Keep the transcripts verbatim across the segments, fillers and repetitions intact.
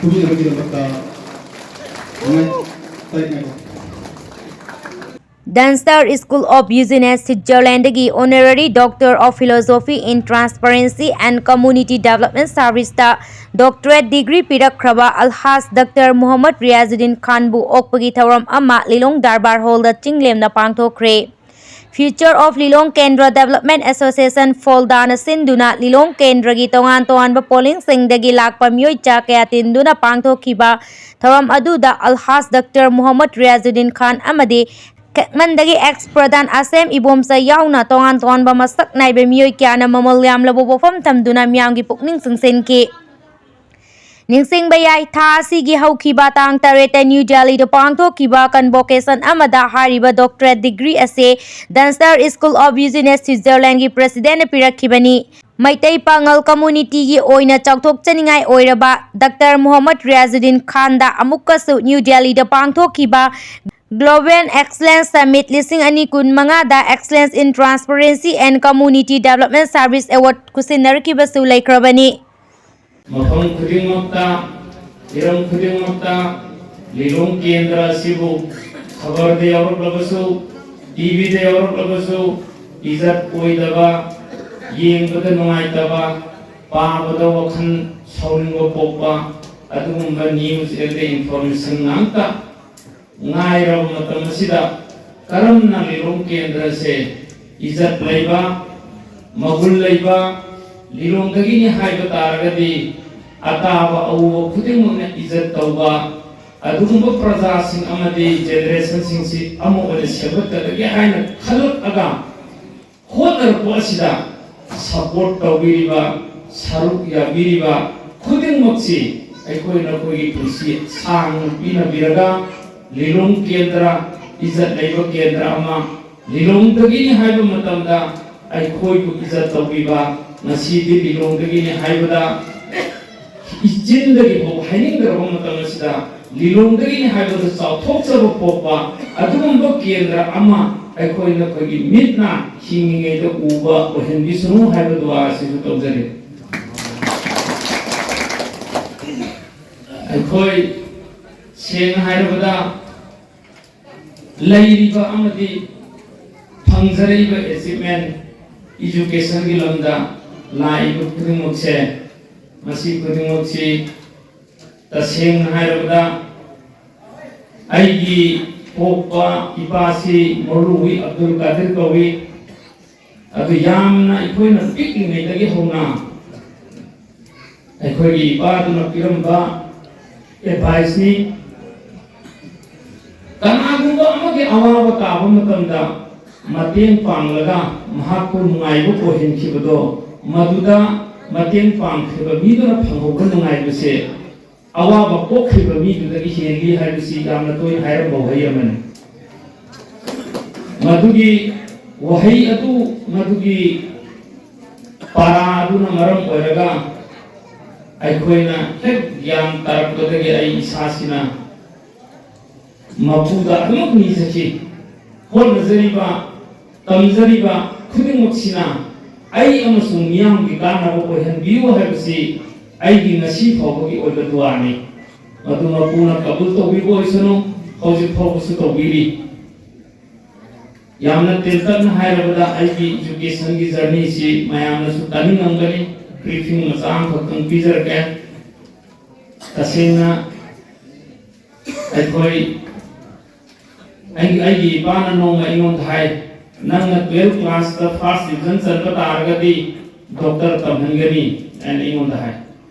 ꯈꯨꯕꯤꯅꯕꯒꯤꯗꯃꯛꯇ ꯉꯥꯏ-, ꯇꯥꯏ ꯉꯥꯏꯈꯣ꯫ Dunster School of Business, Switzerlandꯗꯒꯤ Honorary Doctor of Philosophy in Transparency and Community Development Serviceꯇ doctorate degree ꯄꯤꯔꯛꯈ꯭ꯔꯕ ꯑꯜꯍꯥꯖ ꯗꯥꯛꯇꯔ ꯃꯨꯍꯝꯃꯗ ꯔꯤꯌꯥꯖꯨꯗꯤꯟ ꯈꯥꯟꯕꯨ ꯑꯣꯛꯄꯒꯤ ꯊꯧꯔꯝ ꯑꯃ ꯂꯤꯂꯣꯡ ꯗꯔꯕꯥꯔ ꯍꯣꯜꯗ ꯆꯤꯡꯂꯦꯝꯅ ꯄꯥꯡꯊꯣꯛꯈ꯭ꯔꯦ꯫ Future of Lilong Kendra Development Association, ꯐꯣꯜꯗꯥꯅ ꯁꯤꯟꯗꯨꯅ ꯂꯤꯂꯣꯡ ꯀꯦꯟꯗ꯭ꯔꯒꯤ ꯇꯣꯉꯥꯟ ꯇꯣꯉꯥꯟꯕ ꯄꯣꯂꯤꯡꯁꯤꯡꯗꯒꯤ ꯂꯥꯛꯄ ꯃꯤꯑꯣꯏ ꯆꯥ ꯀꯌꯥ ꯇꯤꯟꯗꯨꯅ ꯄꯥꯡꯊꯣꯛꯈꯤꯕ ꯊꯧꯔꯝ ꯑꯗꯨꯗ ꯑꯜꯍꯥꯖ ꯗꯥꯛꯇꯔ ꯃꯨꯍꯝꯃꯗ ꯔꯤꯌꯥꯖꯨꯗꯤꯟ ꯈꯥꯟ ꯑꯃꯗꯤ ꯈꯦꯛꯃꯟꯗꯒꯤ ex ꯄ꯭ꯔꯙꯥꯟ ꯑꯁꯦꯝ ꯏꯕꯣꯝꯆꯥ ꯌꯥꯎꯅ ꯇꯣꯉꯥꯟ ꯇꯣꯉꯥꯟꯕ ꯃꯁꯛ ꯅꯥꯏꯕ ꯃꯤꯑꯣꯏ ꯀꯌꯥꯅ ꯃꯃꯜ ꯌꯥꯝꯂꯕ ꯋꯥꯐꯝ ꯊꯝꯗꯨꯅ ꯃꯤꯌꯥꯝꯒꯤ ꯄꯨꯛꯅꯤꯡ ꯆꯤꯡꯁꯤꯟꯈꯤ꯫ ꯅꯤꯡꯁꯤꯡꯕ ꯌꯥꯏ, ꯊꯥ ꯑꯁꯤꯒꯤ ꯍꯧꯈꯤꯕ ꯇꯥꯡ ꯇꯔꯦꯠꯇ ꯅ꯭ꯌꯨ ꯗꯦꯜꯂꯤꯗ ꯄꯥꯡꯊꯣꯛꯈꯤꯕ convocation ꯑꯃꯗ ꯍꯥꯏꯔꯤꯕ doctorate degree ꯑꯁꯤ Dunster School of Business, Switzerlandꯒꯤ presidentꯅ ꯄꯤꯔꯛꯈꯤꯕꯅꯤ꯫ Meitei ꯄꯥꯉꯜ communityꯒꯤ ꯑꯣꯏꯅ ꯆꯥꯎꯊꯣꯛꯆꯅꯤꯡꯉꯥꯏ ꯑꯣꯏꯔꯕ ꯗꯥꯛꯇꯔ ꯃꯨꯍꯝꯃꯗ ꯔꯤꯌꯥꯖꯨꯗꯤꯟ ꯈꯥꯟꯗ ꯑꯃꯨꯛꯀꯁꯨ ꯅ꯭ꯌꯨ ꯗꯦꯜꯂꯤꯗ ꯄꯥꯡꯊꯣꯛꯈꯤꯕ Global Excellence Summit ꯂꯤꯁꯤꯡ ꯑꯅꯤ ꯀꯨꯟ ꯃꯉꯥꯗ Excellence in Transparency and Community Development Service Award ꯈꯨꯠꯁꯤꯟꯅꯔꯛꯈꯤꯕꯁꯨ ꯂꯩꯈ꯭ꯔꯕꯅꯤ꯫ ꯃꯐꯝ ꯈꯨꯗꯤꯡꯃꯛꯇ, ꯍꯤꯔꯝ ꯈꯨꯗꯤꯡꯃꯛꯇ ꯂꯤꯂꯣꯡ ꯀꯦꯟꯗ꯭ꯔ ꯑꯁꯤꯕꯨ ꯈꯕꯔꯗ ꯌꯥꯎꯔꯛꯂꯕꯁꯨ, ꯇꯤꯚꯤꯗ ꯌꯥꯎꯔꯛꯂꯕꯁꯨ, ꯏꯖꯠ ꯑꯣꯏꯗꯕ, ꯌꯦꯡꯕꯗ ꯅꯨꯡꯉꯥꯏꯇꯕ, ꯄꯥꯕꯗ ꯋꯥꯈꯜ ꯁꯥꯎꯅꯤꯡꯕ ꯄꯣꯛꯄ ꯑꯗꯨꯒꯨꯝꯕ news and information ꯉꯥꯛꯇ ꯉꯥꯏꯔꯕ ꯃꯇꯝ ꯑꯁꯤꯗ ꯀꯔꯝꯅ ꯂꯤꯂꯣꯡ ꯀꯦꯟꯗ꯭ꯔꯁꯦ ꯏꯖꯠ ꯂꯩꯕ, ꯃꯒꯨꯟ ꯂꯩꯕ, ꯂꯤꯂꯣꯡꯗꯒꯤꯅꯤ ꯍꯥꯏꯕ ꯇꯥꯔꯒꯗꯤ ꯑꯇꯥꯕ ꯑꯎꯕ ꯈꯨꯗꯤꯡꯃꯛꯅ ꯏꯖꯠ ꯇꯧꯕ ꯑꯗꯨꯒꯨꯝꯕ ꯄ꯭ꯔꯖꯥꯁꯤꯡ ꯑꯃꯗꯤ generationꯁꯤꯡꯁꯤ ꯑꯃ ꯑꯣꯏꯅ ꯁꯦꯝꯒꯠꯀꯗꯒꯦ ꯍꯥꯏꯅ ꯈꯜꯂꯛꯑꯒ ꯍꯣꯠꯅꯔꯛꯄ ꯑꯁꯤꯗ support ꯇꯧꯕꯤꯔꯤꯕ, ꯁꯔꯨꯛ ꯌꯥꯕꯤꯔꯤꯕ ꯈꯨꯗꯤꯡꯃꯛꯁꯤ ꯑꯩꯈꯣꯏꯅ ꯑꯩꯈꯣꯏꯒꯤ ꯄꯨꯟꯁꯤ ꯁꯥꯡꯅ ꯄꯤꯅꯕꯤꯔꯒ ꯂꯤꯂꯣꯡ ꯀꯦꯟꯗ꯭ꯔ, ꯏꯖꯠ ꯂꯩꯕ ꯀꯦꯟꯗ꯭ꯔ ꯑꯃ ꯂꯤꯂꯣꯡꯗꯒꯤꯅꯤ ꯍꯥꯏꯕ ꯃꯇꯝꯗ ꯑꯩꯈꯣꯏꯕꯨ ꯏꯖꯠ ꯇꯧꯕꯤꯕ, ꯉꯁꯤꯗꯤ ꯂꯤꯂꯣꯡꯗꯒꯤꯅꯤ ꯍꯥꯏꯕꯗ ꯏꯆꯤꯟꯗꯒꯤ ꯐꯥꯎ ꯍꯥꯏꯅꯤꯡꯗ꯭ꯔꯕ ꯃꯇꯝ ꯑꯁꯤꯗ ꯂꯤꯂꯣꯡꯗꯒꯤꯅꯤ ꯍꯥꯏꯕꯗ ꯆꯥꯎꯊꯣꯛꯆꯕ ꯄꯣꯛꯄ ꯑꯗꯨꯒꯨꯝꯕ ꯀꯦꯟꯗ꯭ꯔ ꯑꯃ ꯑꯩꯈꯣꯏꯅ ꯑꯩꯈꯣꯏꯒꯤ ꯃꯤꯠꯅ ꯍꯤꯡꯂꯤꯉꯩꯗ ꯎꯕ ꯑꯣꯏꯍꯟꯕꯤꯁꯅꯨ ꯍꯥꯏꯕ ꯗꯨꯋꯥ ꯑꯁꯤꯁꯨ ꯇꯧꯖꯔꯤ꯫ ꯑꯩꯈꯣꯏ ꯁꯦꯡꯅ ꯍꯥꯏꯔꯕꯗ ꯂꯩꯔꯤꯕ ꯑꯃꯗꯤ ꯐꯪꯖꯔꯛꯏꯕ achievement educationꯒꯤ ꯂꯝꯗ ꯂꯥꯛꯏꯕ ꯈꯨꯗꯤꯡꯃꯛꯁꯦ, ꯃꯁꯤ ꯈꯨꯗꯤꯡꯃꯛꯁꯤ ꯇꯁꯦꯡꯅ ꯍꯥꯏꯔꯕꯗ ꯑꯩꯒꯤ ꯄꯣꯛꯄ ꯏꯄꯥꯁꯤ ꯃꯧꯂꯨꯋꯤ ꯑꯕꯗꯨꯜ ꯀꯥꯗꯤꯔ ꯀꯧꯏ꯫ ꯑꯗꯨ ꯌꯥꯝꯅ ꯑꯩꯈꯣꯏꯅ ꯄꯤꯛꯂꯤꯉꯩꯗꯒꯤ ꯍꯧꯅ ꯑꯩꯈꯣꯏꯒꯤ ꯏꯄꯥꯗꯨꯅ ꯄꯤꯔꯝꯕ adviceꯅꯤ꯫ ꯀꯅꯥꯒꯨꯝꯕ ꯑꯃꯒꯤ ꯑꯋꯥꯕ ꯇꯥꯕ ꯃꯇꯝꯗ ꯃꯇꯦꯡ ꯄꯥꯡꯂꯒ ꯃꯍꯥꯛꯄꯨ ꯅꯨꯡꯉꯥꯏꯕ ꯑꯣꯏꯍꯟꯈꯤꯕꯗꯣ, ꯃꯗꯨꯗ ꯃꯇꯦꯡ ꯄꯥꯡꯈꯤꯕ ꯃꯤꯗꯨꯅ ꯐꯪꯍꯧꯕ ꯅꯨꯡꯉꯥꯏꯕꯁꯦ ꯑꯋꯥꯕ ꯄꯣꯛꯈꯤꯕ ꯃꯤꯗꯨꯗꯒꯤ ꯍꯦꯜꯂꯤ ꯍꯥꯏꯕꯁꯤ ꯌꯥꯝꯅ ꯇꯣꯏꯅ ꯍꯥꯏꯔꯝꯕ ꯋꯥꯍꯩ ꯑꯃꯅꯤ꯫ ꯃꯗꯨꯒꯤ ꯋꯥꯍꯩ ꯑꯗꯨ, ꯃꯗꯨꯒꯤ ꯄꯥꯔꯥ ꯑꯗꯨꯅ ꯃꯔꯝ ꯑꯣꯏꯔꯒ ꯑꯩꯈꯣꯏꯅ ꯍꯦꯛ ꯒ꯭ꯌꯥꯟ ꯇꯥꯔꯛꯄꯗꯒꯤ ꯑꯩ ꯏꯁꯥꯁꯤꯅ ꯃꯄꯨꯗ ꯑꯗꯨꯃꯛ ꯅꯤꯖꯈꯤ꯫ ꯍꯣꯠꯅꯖꯔꯤꯕ, ꯇꯝꯖꯔꯤꯕ ꯈꯨꯗꯤꯡꯃꯛꯁꯤꯅ ꯑꯩ ꯑꯃꯁꯨꯡ ꯃꯤꯌꯥꯝꯒꯤ ꯀꯥꯟꯅꯕ ꯑꯣꯏꯍꯟꯕꯤꯌꯨ ꯍꯥꯏꯕꯁꯤ ꯑꯩꯒꯤ ꯉꯁꯤ ꯐꯥꯎꯕꯒꯤ ꯑꯣꯏꯕ ꯗꯨꯋꯥꯅꯤ꯫ ꯃꯗꯨ ꯃꯄꯨꯅ ꯀꯕꯨꯜ ꯇꯧꯕꯤꯕ ꯑꯣꯏꯁꯅꯨ, ꯍꯧꯖꯤꯛ ꯐꯥꯎꯕꯁꯨ ꯇꯧꯕꯤꯔꯤ꯫ ꯌꯥꯝꯅ ꯇꯦꯟꯇꯛꯅ ꯍꯥꯏꯔꯕꯗ ꯑꯩꯒꯤ educationꯒꯤ journeyꯁꯤ ꯃꯌꯥꯝꯅꯁꯨ ꯇꯥꯅꯤꯡꯉꯝꯒꯅꯤ꯫ Briefing ꯃꯆꯥ ꯑꯃꯈꯛꯇꯪ ꯄꯤꯖꯔꯛꯀꯦ꯫ ꯇꯁꯦꯡꯅ ꯑꯩꯈꯣꯏ, ꯑꯩꯒꯤ, ꯑꯩꯒꯤ ꯏꯄꯥꯅ ꯅꯣꯡꯃ ꯑꯩꯉꯣꯟꯗ ꯍꯥꯏ, "ꯅꯪꯅ twelve classꯇ first division ꯆꯟꯕ ꯇꯥꯔꯒꯗꯤ doctor ꯇꯝꯍꯟꯒꯅꯤ" ꯍꯥꯏꯅ ꯑꯩꯉꯣꯟꯗ ꯍꯥꯏ꯫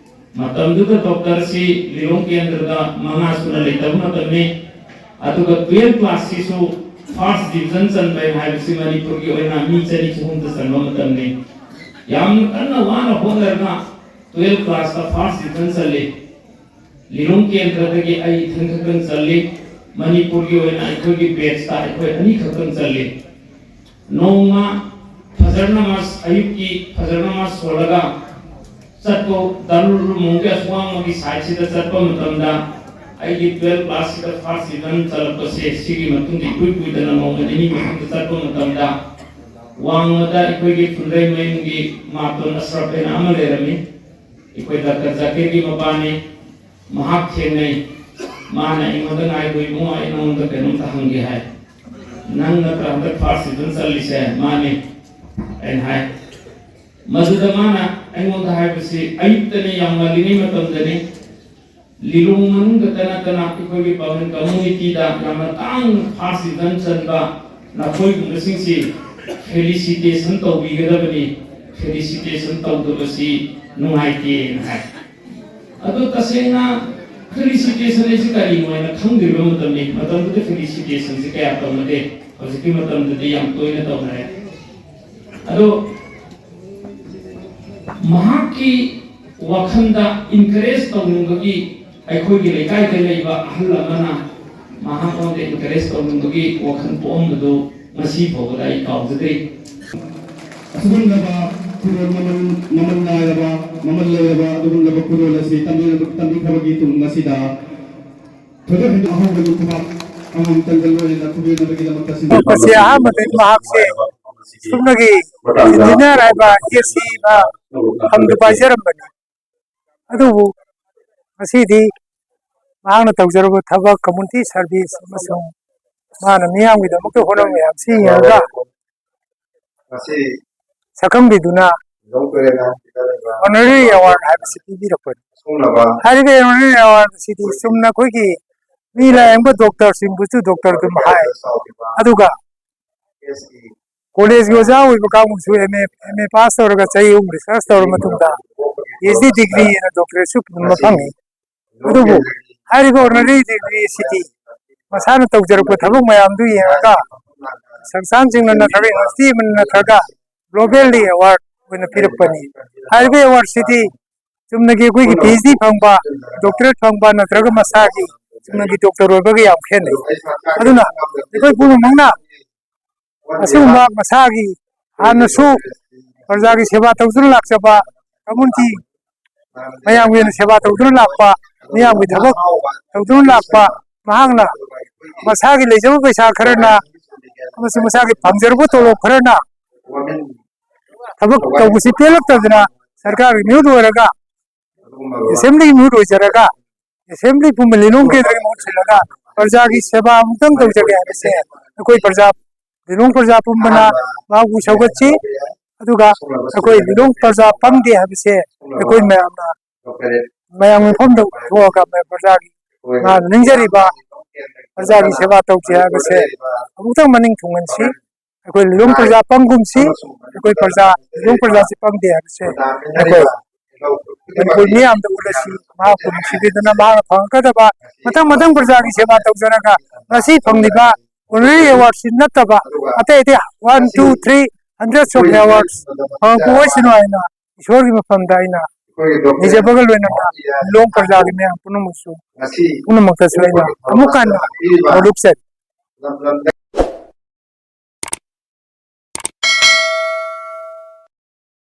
ꯃꯇꯝꯗꯨꯗ doctorꯁꯤ ꯂꯤꯂꯣꯡ ꯀꯦꯟꯗ꯭ꯔꯗ ꯃꯉꯥ ꯁꯨꯅ ꯂꯩꯇꯕ ꯃꯇꯝꯅꯤ꯫ ꯑꯗꯨꯒ twelve classꯁꯤꯁꯨ first division ꯆꯟꯕ ꯍꯥꯏꯕꯁꯤ ꯃꯅꯤꯄꯨꯔꯒꯤ ꯑꯣꯏꯅ ꯃꯤ ꯆꯅꯤ ꯆꯍꯨꯝꯗ ꯆꯟꯕ ꯃꯇꯝꯅꯤ꯫ ꯌꯥꯝꯅ ꯀꯟꯅ ꯋꯥꯅ ꯍꯣꯠꯅꯔꯒ twelve classꯇ first division ꯆꯜꯂꯤ꯫ ꯂꯤꯂꯣꯡ ꯀꯦꯟꯗ꯭ꯔꯗꯒꯤ ꯑꯩ ꯏꯊꯟ ꯈꯛꯇꯪ ꯆꯜꯂꯤ꯫ ꯃꯅꯤꯄꯨꯔꯒꯤ ꯑꯣꯏꯅ ꯑꯩꯈꯣꯏꯒꯤ batchꯇ ꯑꯩꯈꯣꯏ ꯑꯅꯤ ꯈꯛꯇꯪ ꯆꯜꯂꯤ꯫ ꯅꯣꯡꯃ ꯐꯖꯔ ꯅꯃꯥꯖ, ꯑꯌꯨꯛꯀꯤ ꯐꯖꯔ ꯅꯃꯥꯖ ꯁꯣꯜꯂꯒ ꯆꯠꯄ, ꯗꯥꯔꯨꯜ ꯎꯂꯨꯝꯒꯤ ꯑꯁꯋꯥꯡꯃꯒꯤ sideꯁꯤꯗ ꯆꯠꯄ ꯃꯇꯝꯗ ꯑꯩꯒꯤ twelve classꯁꯤꯗ first division ꯆꯜꯂꯛꯄꯁꯦ ꯁꯤꯒꯤ ꯃꯇꯨꯡꯗ ꯏꯀꯨꯏ ꯀꯨꯏꯗꯅ ꯅꯣꯡꯃ ꯅꯤꯅꯤ ꯃꯇꯨꯡꯗ ꯆꯠꯄ ꯃꯇꯝꯗ ꯋꯥꯡꯃꯗ ꯑꯩꯈꯣꯏꯒꯤ ꯐꯨꯟꯗ꯭ꯔꯩꯃꯌꯨꯝꯒꯤ ꯃꯥꯇꯣꯟ ꯑꯁꯔꯐ ꯍꯥꯏꯅ ꯑꯃ ꯂꯩꯔꯝꯃꯤ꯫ ꯑꯩꯈꯣꯏ ꯗꯥꯛꯇꯔ ꯖꯥꯀꯤꯔꯒꯤ ꯃꯄꯥꯅꯤ꯫ ꯃꯍꯥꯛ ꯊꯦꯡꯅꯩ꯫ ꯃꯥꯅ ꯑꯩꯉꯣꯟꯗ, "ꯉꯥꯏꯈꯣ ꯏꯕꯨꯡꯉꯣ, ꯑꯩ ꯅꯉꯣꯟꯗ ꯀꯩꯅꯣꯝꯇ ꯍꯪꯒꯦ" ꯍꯥꯏ꯫ "ꯅꯪ ꯅꯠꯇ꯭ꯔꯥ ꯍꯟꯗꯛ ꯐꯥꯔꯁ ꯗꯤꯕꯤꯖꯟ ꯆꯜꯂꯤꯁꯦ?" "ꯃꯥꯅꯤ" ꯑꯩꯅ ꯍꯥꯏ꯫ ꯃꯗꯨꯗ ꯃꯥꯅ ꯑꯩꯉꯣꯟꯗ ꯍꯥꯏꯕꯁꯤ, ꯑꯌꯨꯛꯇꯅꯤ, ꯌꯥꯝ ꯉꯜꯂꯤꯉꯩ ꯃꯇꯝꯗꯅꯤ, ꯂꯤꯂꯣꯡ ꯃꯅꯨꯡꯗꯇ ꯅꯠꯇꯅ ꯑꯩꯈꯣꯏꯒꯤ ꯄꯥꯡꯒꯜ ꯀꯝꯃꯨꯅꯤꯇꯤꯗ ꯌꯥꯝꯅ ꯇꯥꯡꯅ ꯐꯥꯔꯁ ꯗꯤꯕꯤꯖꯟ ꯆꯟꯕ ꯅꯈꯣꯏꯒꯨꯝꯕꯁꯤꯡꯁꯤ ꯐꯦꯂꯤꯁꯤꯇꯦꯁꯟ ꯇꯧꯕꯤꯒꯗꯕꯅꯤ, ꯐꯦꯂꯤꯁꯤꯇꯦꯁꯟ ꯇꯧꯗꯕꯁꯤ ꯅꯨꯡꯉꯥꯏꯇꯦꯅ ꯍꯥꯏ꯫ ꯑꯗꯣ ꯇꯁꯦꯡꯅ ꯐꯦꯂꯤꯁꯤꯇꯦꯁꯟ ꯍꯥꯏꯁꯤ ꯀꯔꯤꯅꯣ ꯍꯥꯏꯅ ꯈꯪꯗ꯭ꯔꯤꯕ ꯃꯇꯝꯅꯤ꯫ ꯃꯇꯝꯗꯨꯗ ꯐꯦꯂꯤꯁꯤꯇꯦꯁꯟꯁꯤ ꯀꯌꯥ ꯇꯧꯅꯗꯦ, ꯍꯧꯖꯤꯛꯀꯤ ꯃꯇꯝꯗꯗꯤ ꯌꯥꯝ ꯇꯣꯏꯅ ꯇꯧꯅꯔꯦ꯫ ꯑꯗꯣ ꯃꯍꯥꯛꯀꯤ ꯋꯥꯈꯜꯗ ꯏꯟꯀꯔꯦꯖ ꯇꯧꯅꯤꯡꯕꯒꯤ, ꯑꯩꯈꯣꯏꯒꯤ ꯂꯩꯀꯥꯏꯗ ꯂꯩꯕ ꯑꯍꯜ ꯑꯃꯅ ꯃꯍꯥꯛꯉꯣꯟꯗ ꯏꯟꯀꯔꯦꯖ ꯇꯧꯅꯤꯡꯕꯒꯤ ꯋꯥꯈꯜ ꯄꯣꯛꯑꯝꯕꯗꯨ ꯉꯁꯤ ꯐꯥꯎꯕꯗ ꯑꯩ ꯀꯥꯎꯖꯗ꯭ꯔꯤ꯫ ꯑꯁꯤꯒꯨꯝꯂꯕ ꯈꯨꯗꯣꯜ ꯃꯃꯜ, ꯃꯃꯜ ꯅꯥꯏꯔꯕ, ꯃꯃꯜ ꯂꯩꯔꯕ ꯑꯗꯨꯒꯨꯝꯂꯕ ꯈꯨꯗꯣꯜ ꯑꯁꯤ ꯇꯝꯕꯤ-, ꯇꯝꯕꯤꯈ꯭ꯔꯕꯒꯤ ꯇꯨꯡ ꯑꯁꯤꯗ ꯊꯣꯏꯗꯣꯛ ꯍꯦꯟꯗꯣꯛ ꯑꯍꯧꯕꯒꯤ ꯈꯨꯕꯥꯛ ꯑꯃꯃꯝꯇꯪꯒ ꯂꯣꯏꯅꯅ ꯈꯨꯕꯦꯟꯅꯕꯒꯤꯗꯃꯛꯇ ꯁꯤꯟꯕ ꯃꯁꯤ ꯑꯍꯥꯟꯕꯗꯒꯤ ꯃꯍꯥꯛꯁꯦ ꯁꯨꯞꯅꯒꯤ ꯏꯟꯖꯤꯅꯤꯌꯔ ꯍꯥꯏꯕ ꯑꯦꯁ ꯁꯤ ꯐꯝꯗꯨ ꯄꯥꯏꯖꯔꯝꯕꯅꯤ꯫ ꯑꯗꯨꯕꯨ ꯉꯁꯤꯗꯤ ꯃꯍꯥꯛꯅ ꯇꯧꯖꯔꯕ ꯊꯕꯛ, ꯀꯝꯃꯨꯅꯤꯇꯤ ꯁꯥꯔꯚꯤꯁ ꯑꯃꯁꯨꯡ ꯃꯥꯅ ꯃꯤꯌꯥꯝꯒꯤꯗꯃꯛꯇ ꯍꯣꯠꯅꯕ ꯃꯌꯥꯝꯁꯤ ꯌꯦꯡꯉꯒ ꯁꯛꯈꯪꯕꯤꯗꯨꯅ ꯑꯣꯅꯔꯦꯔꯤ ꯑꯦꯋꯥꯔꯗ ꯍꯥꯏꯕꯁꯤ ꯄꯤꯕꯤꯔꯛꯄꯅꯤ꯫ ꯍꯥꯏꯔꯤꯕ ꯑꯣꯅꯔꯦꯔꯤ ꯑꯦꯋꯥꯔꯗ ꯑꯁꯤꯗꯤ ꯆꯨꯝꯅ ꯑꯩꯈꯣꯏꯒꯤ ꯃꯤ ꯂꯥꯌꯦꯡꯕ ꯗꯣꯛꯇꯔꯁꯤꯡꯕꯨꯁꯨ ꯗꯣꯛꯇꯔ ꯑꯗꯨꯝ ꯍꯥꯏ, ꯑꯗꯨꯒ ꯀꯣꯂꯦꯖꯀꯤ ꯑꯣꯖꯥ ꯑꯣꯏꯕ ꯀꯥꯡꯕꯨꯁꯨ M A, M A pass ꯇꯧꯔꯒ ꯆꯍꯤ ꯑꯍꯨꯝ ꯔꯤꯁꯔꯁ ꯇꯧꯔꯕ ꯃꯇꯨꯡꯗ ꯄꯤ ꯑꯩꯆ ꯗꯤ ꯗꯤꯒ꯭ꯔꯤ ꯑꯅ ꯗꯣꯛꯇꯔꯦꯠꯁꯨ ꯐꯪꯕ ꯐꯪꯉꯤ꯫ ꯑꯗꯨꯕꯨ ꯍꯥꯏꯔꯤꯕ ꯑꯣꯅꯔꯦꯔꯤ ꯗꯤꯒ꯭ꯔꯤ ꯑꯁꯤꯗꯤ ꯃꯁꯥꯅ ꯇꯧꯖꯔꯛꯄ ꯊꯕꯛ ꯃꯌꯥꯝꯗꯨ ꯌꯦꯡꯉꯒ ꯁꯪꯁꯊꯥꯟꯁꯤꯡꯅ ꯅꯠꯇ꯭ꯔꯒ ꯌꯨꯅꯤꯚꯔꯁꯤꯇꯤ ꯑꯃꯅ ꯅꯠꯇ꯭ꯔꯒ ꯒ꯭ꯂꯣꯕꯦꯜꯂꯤ ꯑꯦꯋꯥꯔꯗ ꯑꯣꯏꯅ ꯄꯤꯔꯛꯄꯅꯤ꯫ ꯍꯥꯏꯔꯤꯕ ꯑꯦꯋꯥꯔꯗꯁꯤꯗꯤ ꯆꯨꯝꯅꯒꯤ ꯑꯩꯈꯣꯏꯒꯤ ꯄꯤ ꯑꯩꯆ ꯗꯤ ꯐꯪꯕ, ꯗꯣꯛꯇꯔꯦꯠ ꯐꯪꯕ ꯅꯠꯇ꯭ꯔꯒ ꯃꯁꯥꯒꯤ ꯆꯨꯝꯅꯒꯤ ꯗꯣꯛꯇꯔ ꯑꯣꯏꯕꯒ ꯌꯥꯝ ꯈꯦꯠꯅꯩ꯫ ꯑꯗꯨꯅ ꯑꯩꯈꯣꯏ ꯄꯨꯝꯅꯃꯛꯅ ꯑꯁꯤꯒꯨꯝꯕ ꯃꯁꯥꯒꯤ ꯍꯥꯟꯅꯁꯨ ꯄ꯭ꯔꯖꯥꯒꯤ ꯁꯦꯕꯥ ꯇꯧꯗꯨꯅ ꯂꯥꯛꯆꯕ, ꯀꯝꯃꯨꯅꯤꯇꯤ ꯃꯌꯥꯝꯒꯤ ꯑꯣꯏꯅ ꯁꯦꯕꯥ ꯇꯧꯗꯨꯅ ꯂꯥꯛꯄ, ꯃꯤꯌꯥꯝꯒꯤ ꯊꯕꯛ ꯇꯧꯗꯨꯅ ꯂꯥꯛꯄ ꯃꯍꯥꯛꯅ ꯃꯁꯥꯒꯤ ꯂꯩꯖꯕ ꯄꯩꯁꯥ ꯈꯔꯅ ꯑꯃꯁꯨꯡ ꯃꯁꯥꯒꯤ ꯐꯪꯖꯔꯨꯕ ꯇꯣꯂꯣꯞ ꯈꯔꯅ ꯊꯕꯛ ꯇꯧꯕꯁꯤ ꯄꯦꯜꯂꯛꯇꯗꯅ ꯁꯔꯀꯥꯔꯒꯤ ꯃꯤꯍꯨꯠ ꯑꯣꯏꯔꯒ, ꯑꯦꯁꯦꯝꯕ꯭ꯂꯤꯒꯤ ꯃꯤꯍꯨꯠ ꯑꯣꯏꯖꯔꯒ ꯑꯦꯁꯦꯝꯕ꯭ꯂꯤ ꯄꯨꯝꯕ ꯂꯤꯂꯣꯡ ꯀꯦꯟꯗ꯭ꯔꯒꯤ ꯃꯍꯨꯠ ꯁꯤꯜꯂꯒ ꯄ꯭ꯔꯖꯥꯒꯤ ꯁꯦꯕꯥ ꯑꯃꯨꯛꯇꯪ ꯇꯧꯖꯒꯦ ꯍꯥꯏꯕꯁꯦ ꯑꯩꯈꯣꯏ ꯄ꯭ꯔꯖꯥ, ꯂꯤꯂꯣꯡ ꯄ꯭ꯔꯖꯥ ꯄꯨꯝꯕꯅ ꯃꯍꯥꯛꯄꯨ ꯁꯧꯒꯠꯁꯤ꯫ ꯑꯗꯨꯒ ꯑꯩꯈꯣꯏ ꯂꯤꯂꯣꯡ ꯄ꯭ꯔꯖꯥ ꯄꯪꯗꯦ ꯍꯥꯏꯕꯁꯦ ꯑꯩꯈꯣꯏ ꯃꯌꯥꯝꯅ, ꯃꯌꯥꯝꯒꯤ ꯃꯐꯝꯗ ꯊꯣꯛꯑꯒ ꯃ-, ꯄ꯭ꯔꯖꯥꯒꯤ ꯃꯥꯅ ꯅꯤꯡꯖꯔꯤꯕ ꯄ꯭ꯔꯖꯥꯒꯤ ꯁꯦꯕꯥ ꯇꯧꯁꯤ ꯍꯥꯏꯕꯁꯦ ꯑꯃꯨꯛꯇꯪ ꯃꯅꯤꯡ ꯊꯨꯡꯍꯟꯁꯤ꯫ ꯑꯩꯈꯣꯏ ꯂꯤꯂꯣꯡ ꯄ꯭ꯔꯖꯥ ꯄꯪꯒꯨꯝꯁꯤ꯫ ꯑꯩꯈꯣꯏ ꯄ꯭ꯔꯖꯥ, ꯂꯤꯂꯣꯡ ꯄ꯭ꯔꯖꯥꯁꯤ ꯄꯪꯗꯦ ꯍꯥꯏꯕꯁꯦ ꯑꯩꯈꯣꯏ ꯃꯅꯤꯄꯨꯔ ꯃꯤꯌꯥꯝꯗ ꯎꯠꯂꯁꯤ꯫ ꯃꯍꯥꯛꯄꯨ ꯅꯨꯡꯁꯤꯕꯤꯗꯨꯅ ꯃꯍꯥꯛꯅ ꯐꯪꯉꯛꯀꯗꯕ ꯃꯊꯪ ꯃꯊꯪ ꯄ꯭ꯔꯖꯥꯒꯤ ꯁꯦꯕꯥ ꯇꯧꯖꯔꯒ ꯉꯁꯤ ꯐꯪꯂꯤꯕ honorary awardꯁꯤ ꯅꯠꯇꯕ ꯑꯇꯩ ꯑꯇꯩ one, two, three, hundreds of awards ꯐꯪꯉꯛꯄ ꯑꯣꯏꯁꯅꯨ ꯍꯥꯏꯅ ꯏꯁꯣꯔꯒꯤ ꯃꯐꯝꯗ ꯑꯩꯅ ꯅꯤꯖꯕꯒ ꯂꯣꯏꯅꯅ ꯂꯤꯂꯣꯡ ꯄ꯭ꯔꯖꯥꯒꯤ ꯃꯌꯥꯝ ꯄꯨꯝꯅꯃꯛꯁꯨ, ꯄꯨꯝꯅꯃꯛꯇꯁꯨ ꯑꯩꯅ ꯑꯃꯨꯛ ꯍꯟꯅ ꯅꯣꯂꯨꯛꯆꯔꯤ꯫